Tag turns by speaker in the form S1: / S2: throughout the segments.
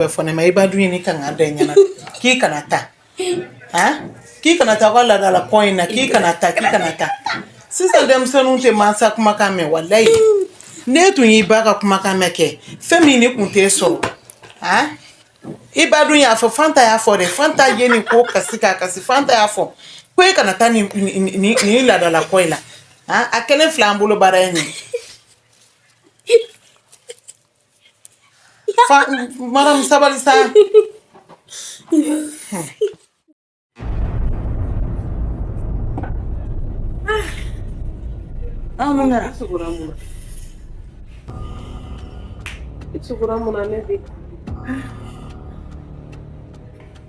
S1: Bɛɛ fɔ ne ma, i ba dun ye ni kanga da i ɲɛna k'i kana taa, han, k'i kana taa ka laadala kɔ in na, k'i kana taa, k'i kana taa. Sisan denmisɛnninw tɛ mansa kumakan mɛn. Walayi, ne tun y'i ba ka kumakan mɛn kɛ, fɛn min ni kun t'e sɔrɔ, han. I ba dun y'a fɔ, Fanta y'a fɔ dɛ. Fanta ye nin ko kasi k'a kasi. Fanta y'a fɔ ko e kana taa nin laadala kɔ in la, han. A kɛlen filɛ an bolo baara ye nin ye. Fa Maram, sabali sa.
S2: Ah, mun kɛra?
S3: I sugora mun na? I sugora mun na ne den?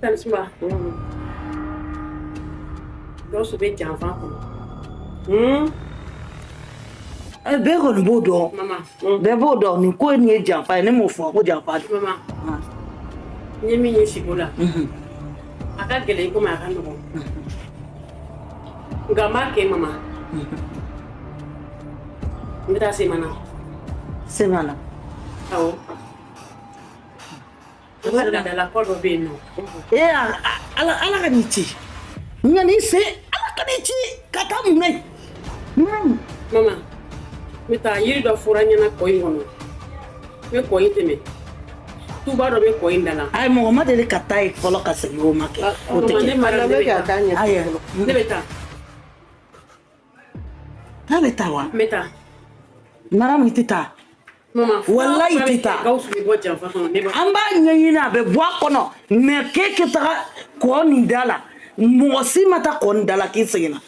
S3: Talisma. Gawusu bɛ janfa kɔnɔ.
S2: Bɛɛ kɔni b'o dɔn. Bɛɛ b'o dɔn, nin ko in ye janfa ye. Ne m'o fɔ ko janfa don.
S3: Mama, n ye min ye siko la, a ka gɛlɛn i komi a ka nɔgɔn. Nka n b'a kɛ, mama. N bɛ taa Semana.
S2: Semana?
S3: Awɔ. An ka laadalakɔ dɔ bɛ yen nɔ.
S2: Ee, Ala, Ala ka n'i ci. N ka n'i sen, Ala ka n'i ci ka taa mun na yen?
S3: Mama, n bɛ taa yiri dɔ fɔra n ɲɛna kɔ in kɔnɔ. N bɛ kɔ in tɛmɛ. Tuba dɔ bɛ kɔ in da la.
S2: Ayi, mɔgɔ ma deli ka taa yen fɔlɔ ka segin, o ma kɛ. O tɛ
S3: Mama, ne
S2: kɛ.
S3: Mariam, ne bɛ taa.
S2: Ayi.
S3: Ne bɛ taa.
S2: K'a bɛ taa wa?
S3: N bɛ taa.
S2: Maramu, i tɛ taa.
S3: Mama,
S2: Walayi, i tɛ taa.
S3: Gawusu bɛ bɔ janfa kɔnɔ, ne b'a.
S2: An b'a ɲɛɲini, a bɛ bɔ a kɔnɔ, mais k'e ka taga kɔ nin da la, mɔgɔ si ma taa kɔ nin da la k'i seginna.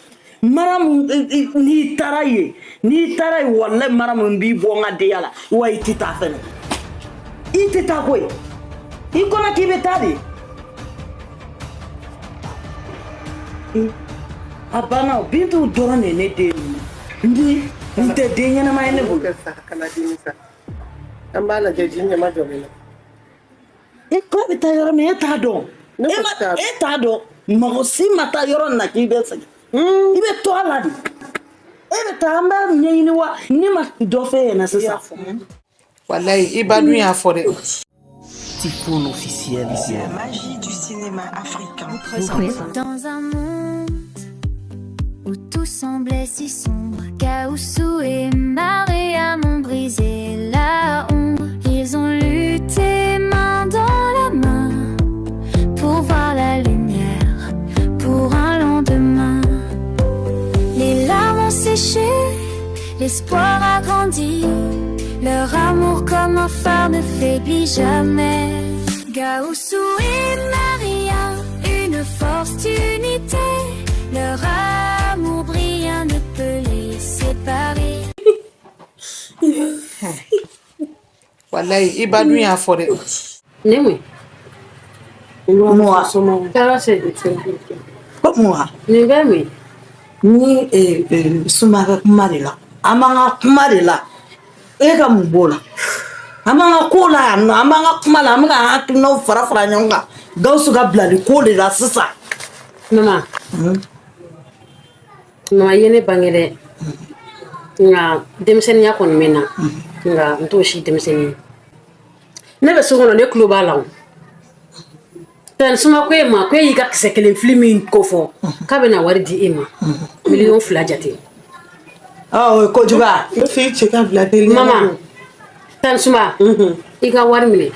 S2: Maramu, n'i taara yen, n'i taara yen, walayi Maramu, n b'i bɔ n ka denya la. Wa i tɛ taa fɛnɛ, i tɛ taa koyi. I kɔnɔ k'i bɛ taa de. A banna o. Bintu dɔrɔn de ye ne den ninnu ni n tɛ den ɲɛnama ye ne bolo.
S3: Kana dimi sa, an b'a lajɛ, ji ɲɛma jɔlen na.
S2: E ko bɛ taa yɔrɔ min, e t'a dɔn.
S3: Ne
S2: E
S3: ko
S2: ma
S3: t'a dɔn.
S2: E t'a dɔn, mɔgɔ si ma taa yɔrɔ in na k'i bɛ segin. I bɛ to a la de. E bɛ taa, an b'a ɲɛɲini wa ne ma dɔ f'e ɲɛna sisan.
S1: Walayi, i ba dun y'a fɔ dɛ.
S4: Tifoun officiel.
S5: La magie du cinéma africain.
S6: Dans un monde où tout semblait si sombre, Gaoussou et Mariam ont brisé la ombre. Ils ont lutté main dans la main pour voir la lumière, pour un lendemain. Les larmes ont séché, l'espoir a grandi. Leur amour comme un phare ne faiblit jamais. Gaoussou et Maria, une force d'unité. Leur amour brillant ne peut les séparer.
S1: Walayi, i ba dun y'a fɔ dɛ.
S3: Ne mun?
S2: Moi.
S3: Taara se.
S2: Ko moi.
S3: Nin bɛɛ mun?
S2: Ni suma bɛ kuma de la, an b'an ka kuma de la. E ka mun b'o la? An b'an ka ko la yan nɔ, an b'an ka kuma la, an bɛ ka hakilinaw fara fara ɲɔgɔn kan Gawusu ka bilali ko de la sisan.
S3: Mama. Mama, i ye ne bange dɛ. Nka denmisɛnninya kɔni bɛ n na. Nka n t'o si denmisɛnnin ye. Ne bɛ so kɔnɔ, ne tulo b'a la o. Tani Suma ko e ma ko e y'i ka kisɛ kelen fili min ko fɔ k'a bɛna wari di e ma, miliyɔn 2 jate.
S2: O ye kojugu ye.
S1: Ne fɛ i cɛ ka bila teliya.
S3: Mama, Tani Suma, i ka wari minɛ.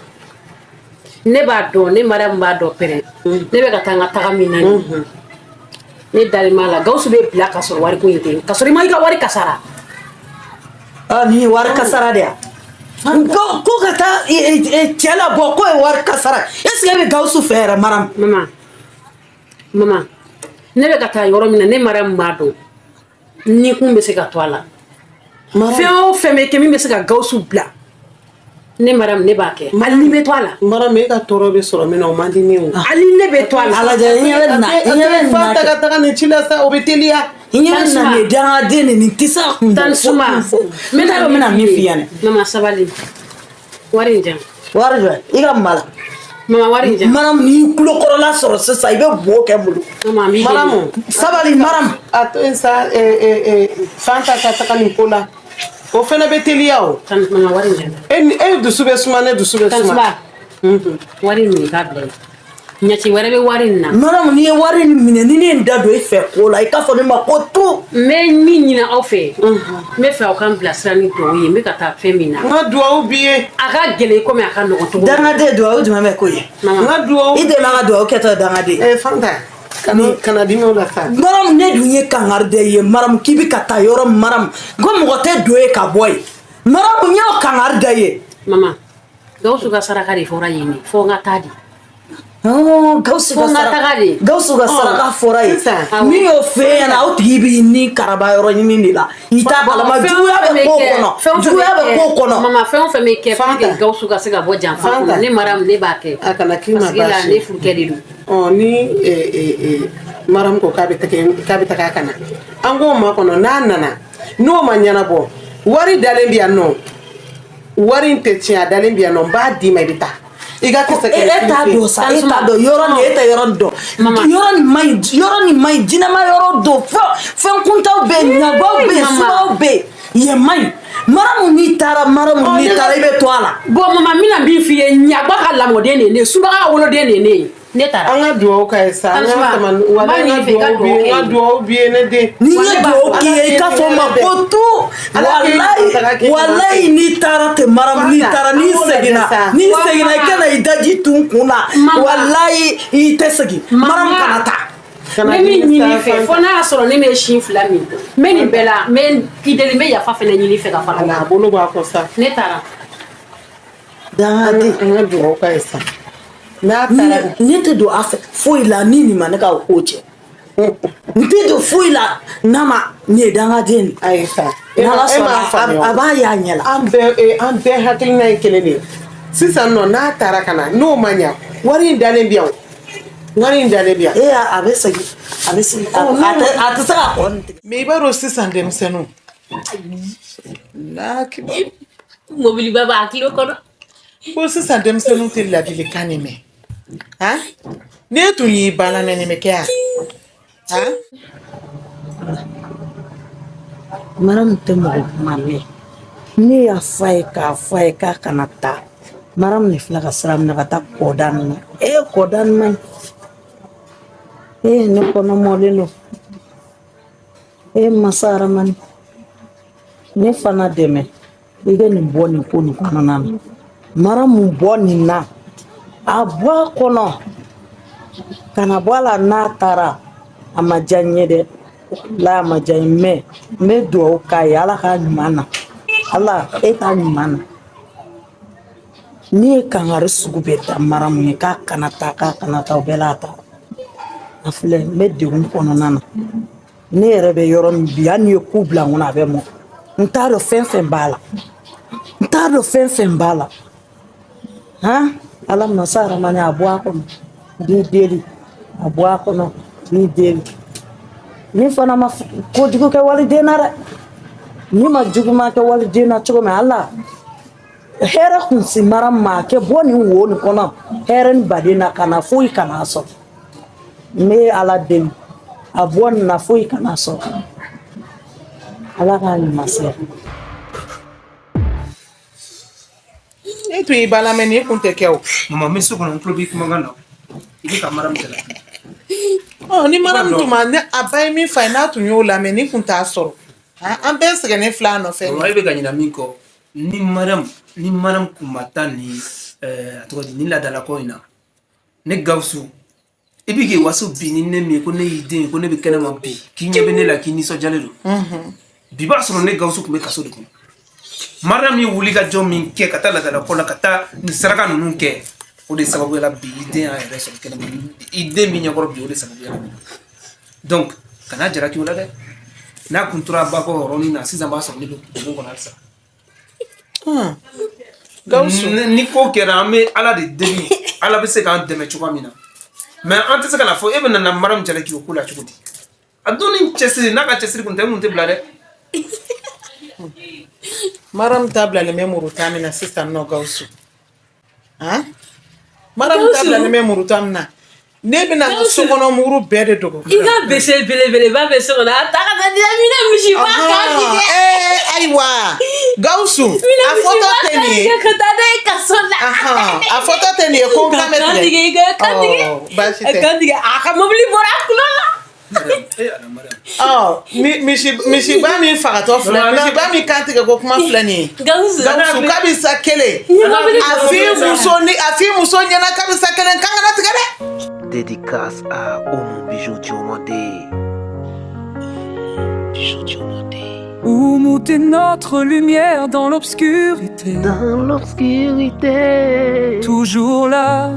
S3: Ne b'a dɔn, ne Mariam b'a dɔn pɛrɛ. Ne bɛ ka taa n ka taga min na nin. Ne dalen b'a la, Gawusu bɛ bila ka sɔrɔ wari ko in tɛ, ka sɔrɔ i ma i ka wari kasara.
S2: Nin ye wari kasara de ya. Ko ka taa cɛ labɔ ko ye wari kasara. Est ce que e bɛ Gawusu fɛ yɛrɛ, Mariam?
S3: Mama, mama, ne bɛ ka taa yɔrɔ min na, ne Mariam b'a dɔn. Ni kun bɛ se ka to a la. Fɛn o fɛn bɛ kɛ min bɛ se ka Gawusu bila, ne Mariam, ne b'a kɛ. Hali ni bɛ to a la.
S1: Mariam, e ka tɔɔrɔ bɛ sɔrɔ min na, o man di ne ye o.
S3: Hali ne bɛ to a la.
S2: A lajɛ, i ɲɛ bɛ nin na, i ɲɛ bɛ nin na.
S1: Fanta ka taga nin ci la sa, o bɛ teliya.
S2: I ɲɛ bɛ nin na, nin ye dangaden de, nin tɛ se ka kun bɔ.
S3: Tani Suma,
S2: n t'a dɔn n bɛna min f'i ɲɛna.
S3: Mama, sabali. Wari in jan.
S2: Wari jɔ, i ka mun b'a la?
S3: Mama, wari in jan.
S2: Mariam, n'i tulo kɔrɔla sɔrɔ sisan, i bɛ bo kɛ n bolo.
S3: Mama, n b'i deli.
S1: Mariam.
S2: Sabali, Mariam.
S1: A to yen sa, Fanta ka taga nin ko la. O fana bɛ teliya o.
S3: Tani, mama, wari in jan.
S1: E ni e dusu bɛ suma, ne dusu bɛ
S3: Tani
S1: suma.
S3: Suma. Wari in minɛ i k'a bila yen. Ɲɛci wɛrɛ bɛ wari in na.
S2: Maramu, n'i ye wari in minɛ, ni ne ye n da don e fɛ ko la, i k'a fɔ ne ma ko tu.
S3: N bɛ min ɲini aw fɛ, n bɛ fɛ aw ka n bilasira ni duwawu ye. N bɛ ka taa fɛn min na.
S1: N ka duwawu b'i ye.
S3: A ka gɛlɛn komi a ka nɔgɔn cogo min.
S2: Dangaden, duwawu jumɛn bɛ ko ye?
S3: Mama.
S1: N ka duwawu.
S2: I delila ka duwawu kɛtɔ ye, dangaden.
S1: Eh, Fanta, kana dimi o la sa.
S2: Maramu, ne dun ye kangari da i ye, Maramu, k'i bɛ ka taa yɔrɔ min, Maramu, ko mɔgɔ tɛ don yen ka bɔ yen. Maramu, n y'o kangari da i ye.
S3: Mama, Gawusu ka saraka de fɔra yen de, fo n ka taa di.
S2: Gawusu ka
S3: Fo n ka
S2: saraka
S3: taga de.
S2: Gawusu ka saraka fɔra yen.
S1: Sisan.
S2: Min y'o f'e ɲɛna, o tigi b'i ni karaba yɔrɔ ɲini de la. I t'a kalama, juguya bɛ ko kɔnɔ, juguya bɛ ko kɔnɔ.
S3: Mama, fɛn o fɛn bɛ kɛ pour
S1: Fanta.
S3: que Gawusu ka se ka bɔ janfa
S1: Fanta.
S3: kɔnɔ, ne Maramu, ne b'a kɛ.
S1: A kana k'i ma
S3: Parce que la,
S1: baasi
S3: ne
S1: ye.
S3: furukɛ de don.
S1: Ɔ, ni Maramu ko k'a bɛ taga ka na, an k'o makɔnɔ. N'a nana, n'o ma ɲɛnabɔ, wari dalen bɛ yan nɔ. Wari in tɛ tiɲɛ, a dalen bɛ yan nɔ. N b'a d'i ma, i bɛ taa i ka kisɛ.
S2: E t'a dɔn sa, e t'a dɔn yɔrɔ nin, e tɛ yɔrɔ nin dɔn.
S3: Mama.
S2: Yɔrɔ nin man ɲi, yɔrɔ nin man ɲi, jinɛma yɔrɔ don, fɛn kuntaw bɛ yen, ɲagbaw bɛ yen,
S3: Mama.
S2: subaw bɛ yen, yen man ɲi. Maramu, n'i taara, Maramu, n'i taara, i bɛ to a la.
S3: Bon mama, n bɛna min f'i ye, ɲagba ka lamɔden de ye ne ye, subaga ka woloden de ye ne ye. Ne taara.
S1: An ka duwawu k'a ye sa, an ka
S3: Tasuma,
S1: sama
S3: n
S1: wala.
S3: b'a
S1: An ka
S3: ɲini fɛ i ka
S1: duwawu b'i ye, n ka
S3: duwawu kɛ ye.
S1: duwawu b'i ye, ne den.
S2: Ni
S3: Wa
S2: ye
S3: ne b'a
S2: duwawu
S3: fɔ.
S2: k'i ye, i k'a fɔ n ma ko tu.
S1: Ala k'i
S2: Walayi,
S1: taga k'i
S2: walayi, n'i taara ten, Maramu, n'i
S1: Fanta,
S2: taara, n'i
S1: an b'o lajɛ
S2: seginna,
S1: sa.
S2: n'i
S3: Wa
S2: seginna, i
S3: mama.
S2: kana i daji tun kun na.
S3: Mama.
S2: Walayi, i tɛ segin.
S3: Mama.
S2: Maramu, kana taa.
S1: Kana
S3: N bɛ min
S1: dimi
S3: ɲini
S1: sa,
S3: i fɛ,
S1: Fanta.
S3: fo n'a y'a sɔrɔ ne bɛ sin fila min, n bɛ nin bɛɛ la, n bɛ i deli, n bɛ yafa fɛnɛ ɲini i fɛ ka fara o
S1: Ala a
S3: kan.
S1: bolo b'a kɔ sa.
S3: Ne taara.
S2: Dangaden.
S1: An ka duwawu k'a ye sa, n'a taara.
S2: Ne tɛ don a fɛ foyi la ni nin ma ne ka ko cɛ. N tɛ don foyi la n'a ma nin ye dangaden de.
S1: Ayi sa, e
S2: N'Ala
S1: ma e m'a
S2: sɔnna,
S1: faamuya.
S2: a b'a y'a ɲɛ la.
S1: An bɛɛ hakilina ye kelen de ye. Sisan nɔ, n'a taara ka na, n'o ma ɲa, wari in dalen bi yan o. Wari in dalen bi yan.
S2: E y'a, a bɛ segin, a bɛ segin, a tɛ se ka kɔ nin tigɛ.
S1: Mais i b'a dɔn, sisan denmisɛnninw lakibaru.
S3: Mobiliba b'a kilo kɔnɔ.
S1: Ko sisan denmisɛnninw tɛ ladilikan nin mɛn. Han, n'e tun y'i ba lamɛn, nin bɛ kɛ yan han?
S2: Maramu tɛ mɔgɔ kuma mɛn. Ne y'a fɔ a ye, k'a fɔ a ye k'a kana taa. Maramu de filɛ ka sira minɛ ka taa kɔda nin na. E kɔda nin man ɲi. E ne kɔnɔ mɔlen don. E masa Aramani, ne fana dɛmɛ i ka nin bɔ nin ko nin kɔnɔna na. Maramu, bɔ nin na, a bɔ a kɔnɔ, kana bɔ a la. N'a taara, a ma diya n ye dɛ, walayi, a ma diya n ye. Mais n bɛ dugawu k'a ye, Ala k'a ɲuman na, Ala e k'a ɲuman na. Ne ye kangari sugu bɛɛ da Maramu ye k'a kana taa, k'a kana taa, o bɛɛ la a taara. A filɛ, n bɛ degun kɔnɔna na. Ne yɛrɛ bɛ yɔrɔ min bi, hali n'i ye ku bila n kɔnɔ, a bɛ mɔ. N t'a dɔn fɛn fɛn b'a la, n t'a dɔn fɛn fɛn b'a la. Han, Ala masa Aramani, a bɔ a kɔnɔ, n b'i deli, a bɔ a kɔnɔ, n b'i deli. Ni fana ma kojugu kɛ waliden na dɛ, ni ma juguman kɛ waliden na cogo min, Ala hɛrɛ kun si mara ma kɛ bɔ nin wo nin kɔnɔ, hɛrɛ ni baden na, kana foyi kana sɔrɔ. N bɛ Ala deli, a bɔ nin na, foyi kana sɔrɔ. Ala k'a ɲuman se.
S1: E tun y'i ba lamɛn, nin kun tɛ kɛ o.
S7: Mama, n bɛ so kɔnɔ, n tulo b'i kumakan na, i bɛ ka Maramu jalaki.
S1: Ɔ, ni Maramu tun ma ne, a ba ye min fa ye, n'a tun y'o lamɛn, nin kun t'a sɔrɔ. Han, an bɛɛ sɛgɛnnen filɛ a nɔfɛ.
S7: Mama, e bɛ ka ɲina min kɔ, ni Mariam kun ma taa nin a tɔgɔ di, nin laadalako in na, ne Gawusu, i bɛ k'i waso bi ni ne min ye ko ne y'i den ye, ko ne bɛ kɛnɛma bi, k'i ɲɛ bɛ ne la, k'i nisɔndiyalen don bi, b'a sɔrɔ ne Gawusu tun bɛ kaso de kɔnɔ. Mariam ye wuli ka jɔ min kɛ ka taa laadalako la, ka taa nin saraka ninnu kɛ, o de sababuya la bi i den y'a yɛrɛ sɔrɔ kɛnɛma, i den min ɲɛkɔrɔ bi, o de sababuya la bi. Donc kana jalaki o la dɛ. N'a kun tora ba kɔ yɔrɔnin na sisan, b'a sɔrɔ ne bɛ dugu kɔnɔ halisa.
S1: Gawusu.
S7: Ni ko kɛra, an bɛ Ala de deli, Ala bɛ se k'an dɛmɛ cogoya min na. Mais an tɛ se ka na fɔ e bɛ nana Mariam jalaki o ko la cogo di? A don ni cɛsiri n'a ka cɛsiri kun tɛ, n kun tɛ bila dɛ.
S1: Mariam ta bilalen bɛ muruta min na sisan nɔ, Gawusu, han, Mariam ta bilalen bɛ muruta min na. Ne bɛna n ka sokɔnɔ muru bɛɛ de dogo.
S3: I ka bese belebeleba bɛ so kɔnɔ, a ta ka taa di mina misiba kan tigɛ.
S1: Ee, ayiwa Gawusu, a fɔtɔ tɛ nin ye.
S3: Ka taa n'a ye kaso la.
S1: A fɔtɔ tɛ nin ye ko n kan bɛ
S3: Kan
S1: tigɛ.
S3: tigɛ, i ka kan tigɛ.
S1: Ɔ, baasi tɛ.
S3: Kan tigɛ, a ka mobili bɔra a kulo la.
S1: Ɔ, misiba min fagatɔ filɛ, misiba min kan tigɛ ko kuma filɛ nin ye.
S3: Gawusu.
S1: Gawusu, kabi sa kelen. A f'i muso ni a f'i muso ɲɛna kabi sa kelen kan kana tigɛ dɛ.
S4: Dédicace à Oumou Bijou Diomandé. Bijou Diomandé.
S8: Oumou, t'es notre lumière dans l'obscurité.
S4: Dans l'obscurité.
S8: Toujours là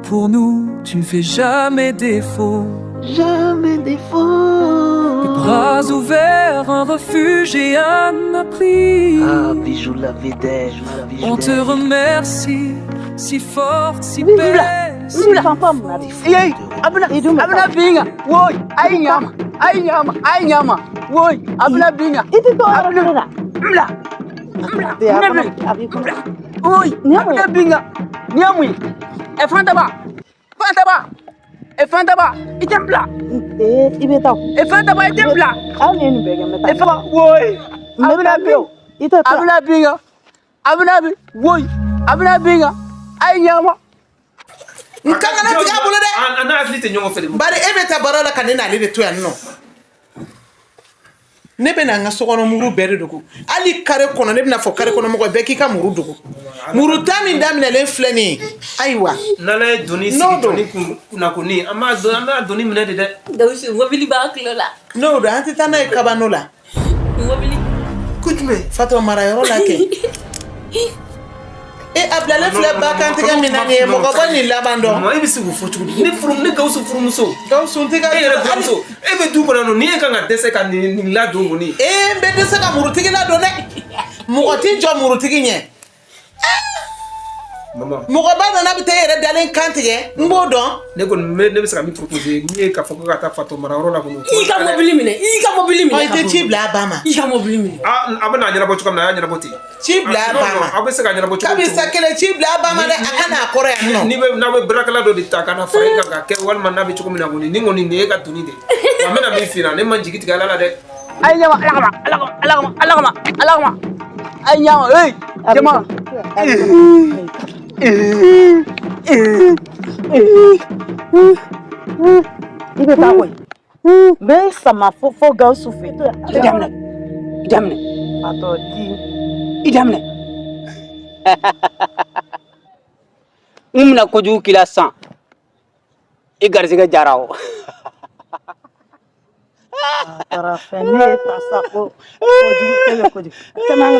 S8: pour nous, tu ne fais jamais défaut.
S4: Jamais défaut.
S8: Les bras ouverts, un refuge et un abri.
S4: Ah, Bijou la vedette. La bijou.
S8: On te remercie, si forte, si belle. Si
S2: Iye, abuna abuna binga. Woi, ayi ɲama, ayi ɲama, ayi ɲama. Woi, abuna binga.
S9: I tɛ to yɔrɔ la.
S2: Nbila. Nbila. Nbila. Woi, abuna binga. Ni ye mun ye? Ɛ Fantaba. Fantaba. Ɛ Fantaba, i tɛ n bila.
S9: Ee, i bɛ taa.
S2: Ɛ Fantaba, i tɛ n bila.
S9: Hali ni ye nin bɛɛ kɛ, n bɛ taa.
S2: Ɛ Fantaba, woi. Abuna bin.
S9: I tɛ taa.
S2: Abuna binga. Abuna bin. Woi, abuna binga. Ayi ɲama.
S1: N kan kana tigɛ a bolo dɛ.
S7: A n'a hakili tɛ ɲɔgɔn fɛ de.
S1: Bari e bɛ taa baara la ka ne n'ale de to yan nɔ. Ne bɛna n ka sokɔnɔ muru bɛɛ de dogo. Hali kare kɔnɔ, ne bɛna fɔ kare kɔnɔ mɔgɔ bɛɛ k'i ka muru dogo. Muru ta min daminɛlen filɛ nin ye. Ayiwa.
S7: N'ala ye doni
S1: N'o
S7: sigi
S1: don.
S7: doni kunnakoni, an b'a don, an b'a doni minɛ de dɛ.
S3: Gawusu, mobili b'a kulo la.
S1: N'o don, an tɛ taa n'a ye kabano la.
S3: Mobili.
S7: Ko jumɛn?
S1: Fatɔ marayɔrɔ la kɛ. E, a bilalen filɛ ba kantigɛ min na nin ye, mɔgɔ bɔ nin laban dɔn.
S7: Mama, e bɛ se k'o fɔ cogo di? Ne furu, ne Gawusu furumuso.
S1: Gawusu, n tɛ ka.
S7: E yɛrɛ buramuso, e bɛ du kɔnɔ yan nɔ, ni e kan ka dɛsɛ ka nin ladon kɔni.
S1: Ee, n bɛ dɛsɛ ka murutigi ladon dɛ. Mɔgɔ t'i jɔ murutigi ɲɛ.
S7: Mama.
S1: Mɔgɔba nana bɛ taa e yɛrɛ dalen kan tigɛ, n b'o dɔn.
S7: Ne kɔni bɛ, ne bɛ se ka min proposer min ye k'a fɔ ko ka taa fatɔ marayɔrɔ la kɔni.
S3: I ka mobili minɛ, i ka mobili minɛ.
S1: Ɔ, i tɛ ci bila a ba ma.
S3: I ka mobili minɛ.
S7: Ah, a bɛ n'a ɲɛnabɔ cogo min na, a y'a ɲɛnabɔ ten.
S1: Ci bila a ba ma.
S7: Aw bɛ se k'a ɲɛnabɔ cogo
S1: Kabi sa kelen, ci bila a ba ma dɛ, a ka n'a kɔrɔ yan nɔ.
S7: Ni bɛ n'aw bɛ baarakɛla dɔ de ta ka na fara e kan ka kɛ, walima n'a bɛ cogo min na kɔni, ni kɔni nin ye e ka doni de ye. Wa n bɛna min f'i ɲɛna, ne ma jigi tigɛ Ala la dɛ.
S2: Ayi ɲama, Ala kama, Ala kama, Ala kama, Ala kama, Ala kama. Ayi ɲama, hey, jama.
S9: I bɛ taa koyi. N bɛ sama fo fo Gawusu fɛ.
S2: I daminɛ, i daminɛ.
S9: Fatɔ di.
S2: I daminɛ. N bɛna kojugu k'i la sisan. I garisɛgɛ jara o.
S9: A taara fɛn ne ye ta sa ko kojugu kɛ bɛ kojugu. Tɛmɛ an ka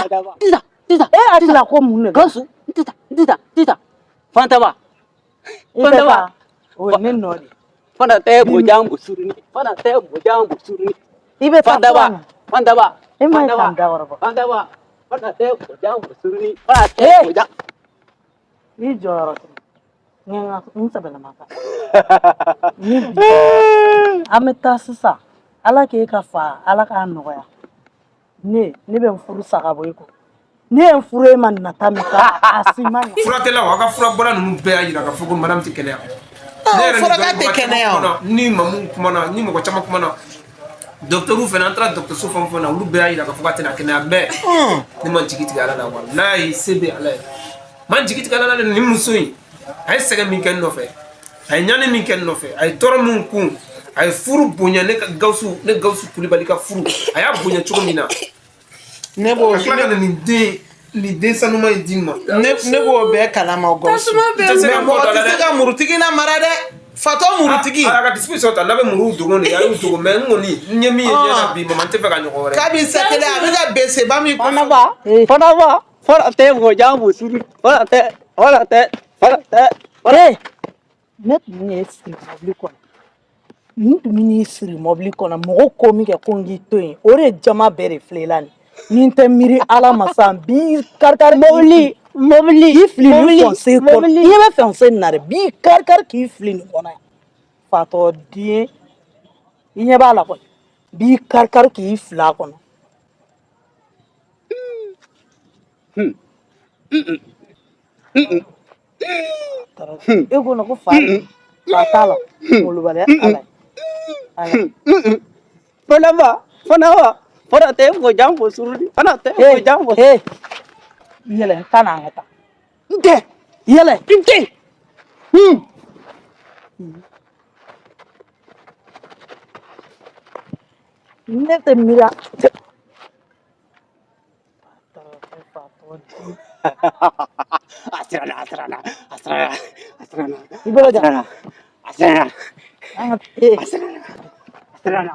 S9: taa.
S2: Tita, Tita.
S9: E hakili la ko mun de don?
S2: Gawusu, n tɛ taa, n tɛ taa, n tɛ taa. Fantaba.
S9: I bɛ taa. O ye ne nɔ de ye.
S2: Fana tɛ bojan busuruni. Fana tɛ bojan busuruni.
S9: I bɛ taa
S2: Fantaba,
S9: fura na.
S2: Fantaba.
S9: E ma ye k'an da wɔrɔ bɔ.
S2: Fantaba. Fana tɛ bojan busuruni. Fana tɛ bojan.
S9: I jɔyɔrɔ tɛ. N ye n ka n sɛbɛlama ta. Ni bi an bɛ taa sisan. Ala k'e ka fa, Ala k'a nɔgɔya. Ne bɛ n furu sa ka bɔ e kɔ. Ne ye n furu e ma nata min kama, a si ma ɲa.
S7: Furakɛlaw, aw ka furabɔla ninnu bɛɛ y'a jira k'a fɔ ko madame tɛ kɛnɛya.
S1: Ah,
S7: Ne yɛrɛ ni
S1: fɔra k'a
S7: dɔnnibaga
S1: tɛ
S7: caman
S1: kɛnɛya o.
S7: kumana, ni mamu kumana, ni mɔgɔ caman kumana. Docteur fana, an taara dɔgɔtɔrɔso fɛn o fɛn na, olu bɛɛ y'a jira k'a fɔ k'a tɛna kɛnɛya, mais ne ma jigi tigɛ Ala la, walayi se bɛ Ala ye. Ma jigi tigɛ Ala la dɛ, nin muso in, a ye sɛgɛn min kɛ n nɔfɛ, a ye ɲani min kɛ n nɔfɛ, a ye tɔɔrɔ min kun, a ye furu bonya, ne ka Gawusu, ne Gawusu Kulibali ka furu, a y'a bonya cogo min na.
S1: Ne b'o
S7: Ka tila ka na nin den sanuma in di n ma.
S1: Ne b'o bɛɛ kalama o Gawusu.
S3: Tasuma bɛ
S7: I tɛ se ka
S1: Mais
S7: mɔgɔ
S1: mɔgɔ
S7: dɔ la
S1: tɛ se
S7: dɛ.
S1: ka murutigi lamara dɛ. Fatɔ murutigi.
S7: A ka disposition ta, n'a bɛ muruw dogo de, a y'u dogo, mais n kɔni n ye min ye ɲɛ na bi, mama, n tɛ fɛ ka ɲɔgɔn wɛrɛ.
S1: Kabi sa kelen, a bɛ ka beseba min
S2: Fantaba, Fantaba. Fana tɛ bojan busuruni. Fana tɛ, fana tɛ, fana tɛ.
S9: Ee, ne tun ye siri mɔbili kɔnɔ. N tun bɛ n'i siri mɔbili kɔnɔ, mɔgɔw ko min kɛ ko n k'i to yen, o de jama bɛɛ de filɛ i la nin. Ni n tɛ miiri Ala ma sa, n b'i kari kari.
S2: Mobili, mobili,
S9: K'i fili nin
S2: mobili,
S9: fossé kɔnɔ.
S2: mobili.
S9: I ɲɛ bɛ fossé nin na dɛ, b'i kari kari k'i fili nin kɔnɔ yan. Fatɔ den, i ɲɛ b'a la kɔni. B'i kari kari k'i fili a kɔnɔ. E ko ko fa fa t'a la, molobaliya ala ala.
S10: Fana fana fana tɛ fo jan fo suruni fana tɛ fo jan fo.
S9: Ee, yɛlɛ taa n'an ka taa.
S10: N tɛ.
S9: Yɛlɛ.
S10: N tɛ.
S9: Ne tɛ miiri a.
S10: A siranna, a siranna, a siranna, a siranna.
S9: I bolo ja.
S10: A siranna.
S9: An ka ee.
S10: A siranna. A siranna.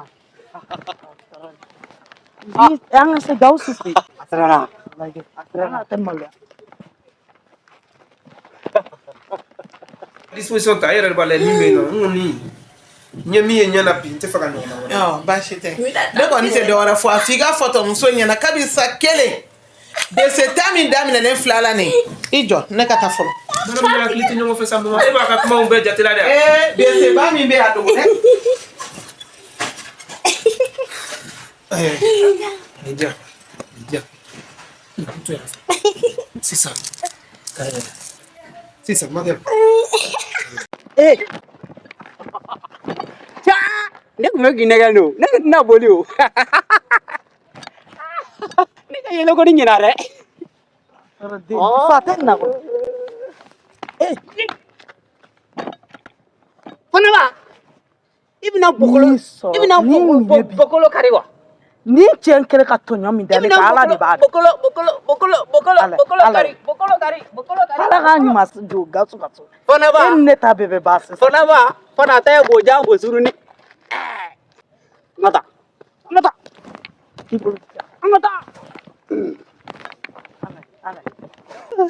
S9: An ka se Gawusu fɛ yen.
S10: A siranna.
S9: A siranna, a tɛ maloya.
S7: Disposition ta, e yɛrɛ de b'a lajɛ min bɛ yen nɔ. N kɔni n ye min ye ɲɛ na bi, n tɛ fɛ ka ɲɔgɔnna wɛrɛ.
S1: Ɔ, baasi tɛ, ne kɔni tɛ dɔwɛrɛ fɔ a f'i ka fɔtɔmuso ɲɛna kabi sa kelen dese ta min daminɛlen fila la nin, i jɔ ne ka taa fɔlɔ.
S7: Madame, ne hakili tɛ ɲɔgɔn fɛ sa mama, e b'a ka kumaw bɛɛ jate la dɛ.
S1: Ee, dese ba min bɛ a dogo dɛ.
S7: Nin diyan, nin diyan. N to yan. Sisan. Sisan, madame.
S9: Ee.
S10: Ne tun bɛ k'i nɛgɛn don, ne tɛna boli o. Ne ka yɛlɛ kɔni ɲɛna dɛ.
S9: Fa tɛ nin na koyi. Ee.
S10: Fana i bɛna bɔkolo, i bɛna bɔkolo kari wa?
S9: Ni cɛ in kɛlen ka tɔɲɔ min da ne kan, Ala de b'a dɔn.
S10: Bɔkolo, bɔkolo, bɔkolo, bɔkolo,
S9: Ala,
S10: bɔkolo
S9: Ala.
S10: kari, bɔkolo kari, bɔkolo kari.
S9: Ala k'a ɲuman don Gawusu ka so.
S10: Fana
S9: E ni ne ta bɛɛ bɛ ban sisan.
S10: Fana fana tɛ bojan bo suruni. An ka taa, an ka taa.
S9: I bolo ja.
S10: An ka taa.
S9: Ala, Ala.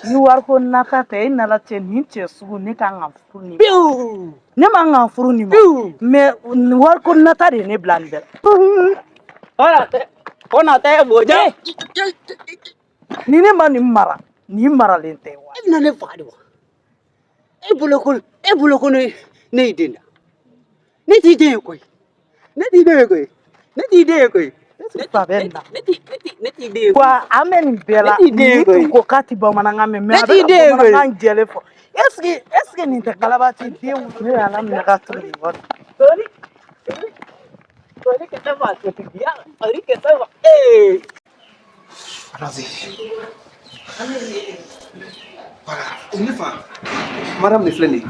S9: Ni wariko nata tɛ, e nana cɛ nin cɛ sugu, ne kan ka furu nin ma.
S10: Pewu.
S9: Ne man kan furu nin ma. Mais wariko nata de ye ne bila nin bɛɛ la.
S10: Fana tɛ, fana tɛ bojan.
S9: Ni ne ma nin mara, nin maralen tɛ wa.
S10: E bɛna ne faga de wa? E bolo ko, e bolo ko ne ne y'i den da. Ne t'i den ye koyi. Ne t'i den ye koyi. Ne t'i den ye koyi.
S9: Fa bɛ nin na.
S10: Ne t'i ne t'i ne t'i den ye koyi.
S9: Wa an bɛ nin bɛɛ la,
S10: Ne t'i den ye
S9: ni
S10: koyi.
S9: tun ko k'a tɛ bamanankan mɛn, mais
S10: Ne
S9: a
S10: t'i
S9: bɛ ka
S10: den ye koyi.
S9: bamanankan jɛlen fɔ. Est ce que, est ce que nin tɛ kalabati den wolo? Ne ye Ala minɛ ka tugu nin kɔ.
S10: Tori, tori, tori kɛ tɛ fa sotigiya, tori kɛ tɛ fa. Ee.
S7: Allons-y. Voilà. Ne fa, madame de filɛ nin ye.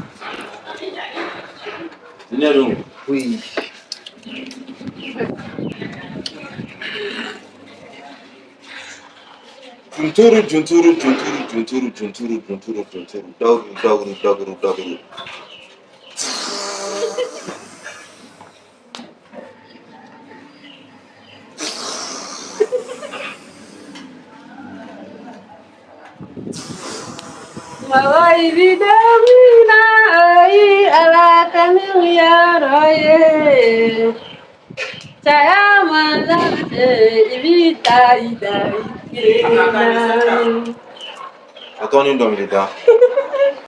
S11: Ne dun.
S7: Oui.
S11: Junturu, junturu, junturu, junturu, junturu, junturu, junturu, dawuru, dawuru, dawuru, dawuru.
S3: Mɔgɔ i bi don min na, ayi Ala ka ne yɔrɔ ye. Saya mana i bi taa i da i kelen na.
S11: A tɔ ni dɔnkili da.